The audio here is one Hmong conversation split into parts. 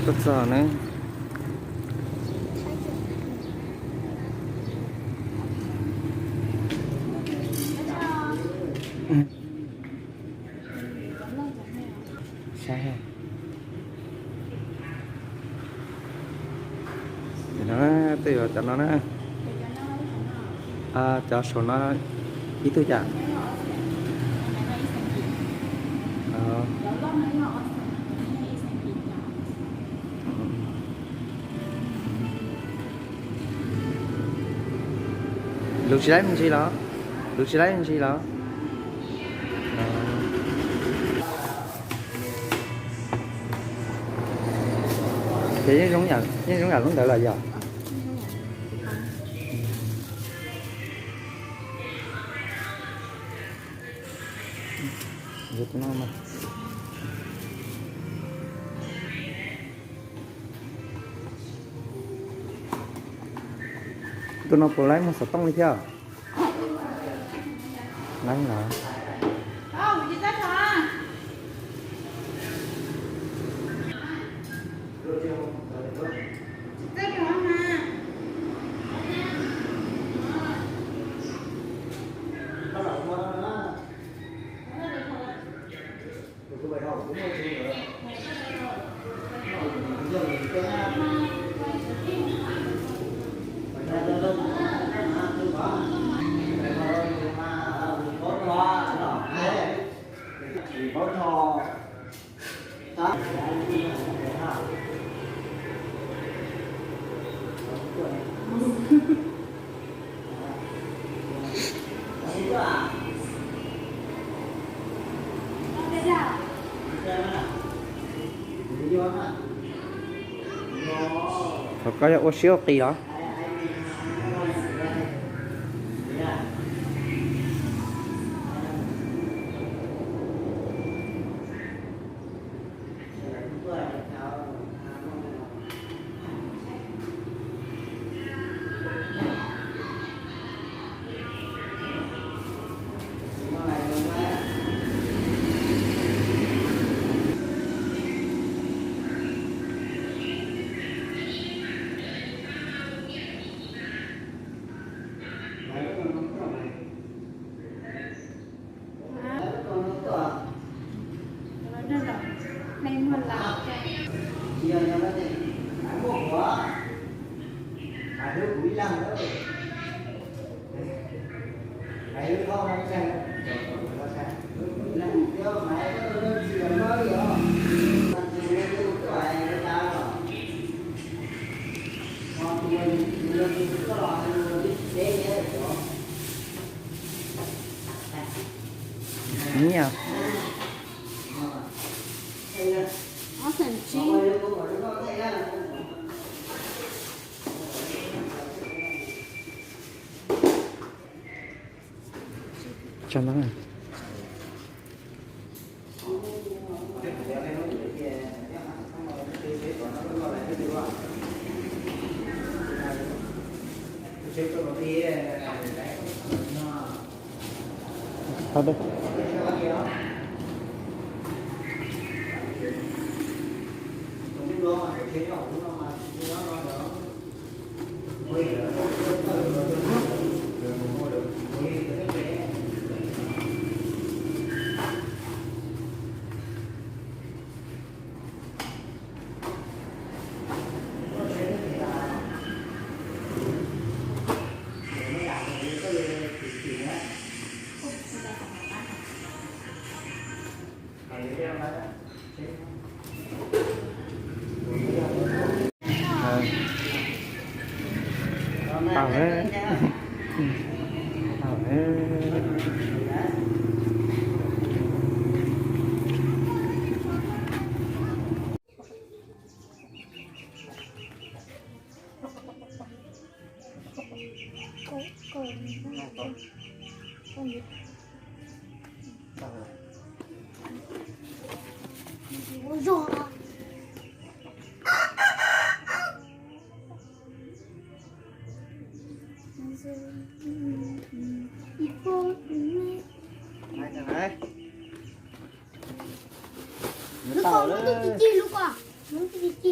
Tuaj txog na. Saib, no, tej zaum cov no na. Cov saum no ib tug cas? Lug tsis laib me ntsis los? Lug tsis laib me ntsis los? Ces yeej zoo yam lub ntawd los yog? Tus no puas laib muag xov tooj li thiab? Laib los? Thaum koj yog ua siab ua qis los? Nyiaj. Tso ntawd. Tau dej. Tau lawm. Tau lawm. Lub ko, lub twg ci ci, lub ko, lub twg ci ci.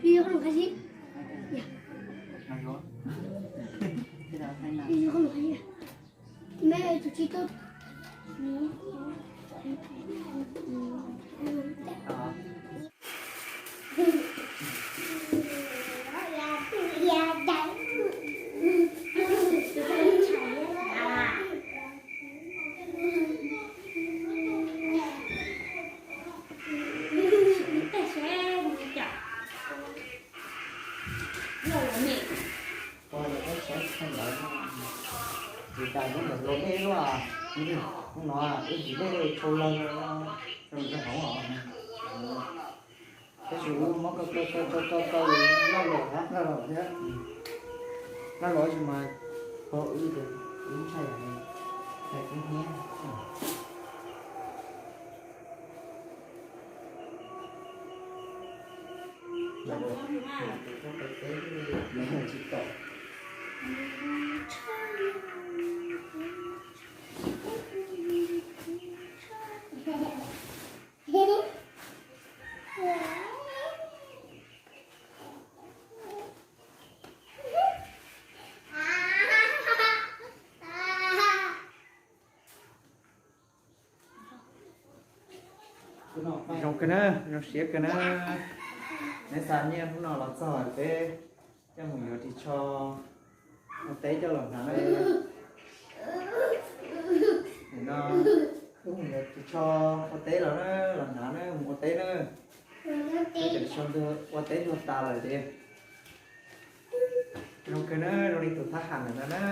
Ib yuav qhov lus qab zib. Ib yuav qhov lus qab zib. Ib yuav qhov lus qab zib. Ib yuav qhov lus qab zib. Ua lawv peb saib thaij ntawd, tsis tas hnub ntawd los dej luaj, hnub no wb tsis dej tshau lawg rau hauv os. Tab sis wb muab kaw kaw kaw kaw kaw kaw loj los thiab, loj los thiab, loj los tab sis mas pog wb ces wb ntshai, ntshai kub hnyiab. Zoo kawg na, zoo siab kawg na. Neb xa nyiaj hnub no los txog peb coj mus yuav ris tsho ua teb coj los hnav na. Nim no wb mus yuav ris tsho ua teb los na, los hnav na, mus ua teb na. Peb cov ris tsho ua teb ntuag tas lawm ces zoo kawg na, zoo li tus thab ham ntawm no na.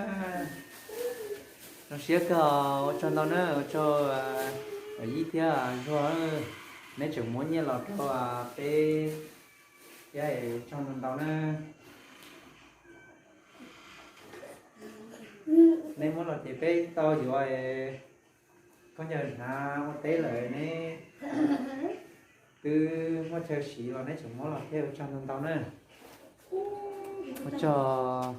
Zoo siab kawg, ua tsaug ntau na, ua tsaug Yij thiab Zuag, neb tseem muab nyiaj los rau peb thiab, ua tsaug ntau ntau na. Neb muab los ces peb tau yuav khaub ncaws hnav ua teb lawm ne. Twb muaj chaw siv los neb tseem muab los thiab, ua tsaug ntau ntau na. Ua tsaug.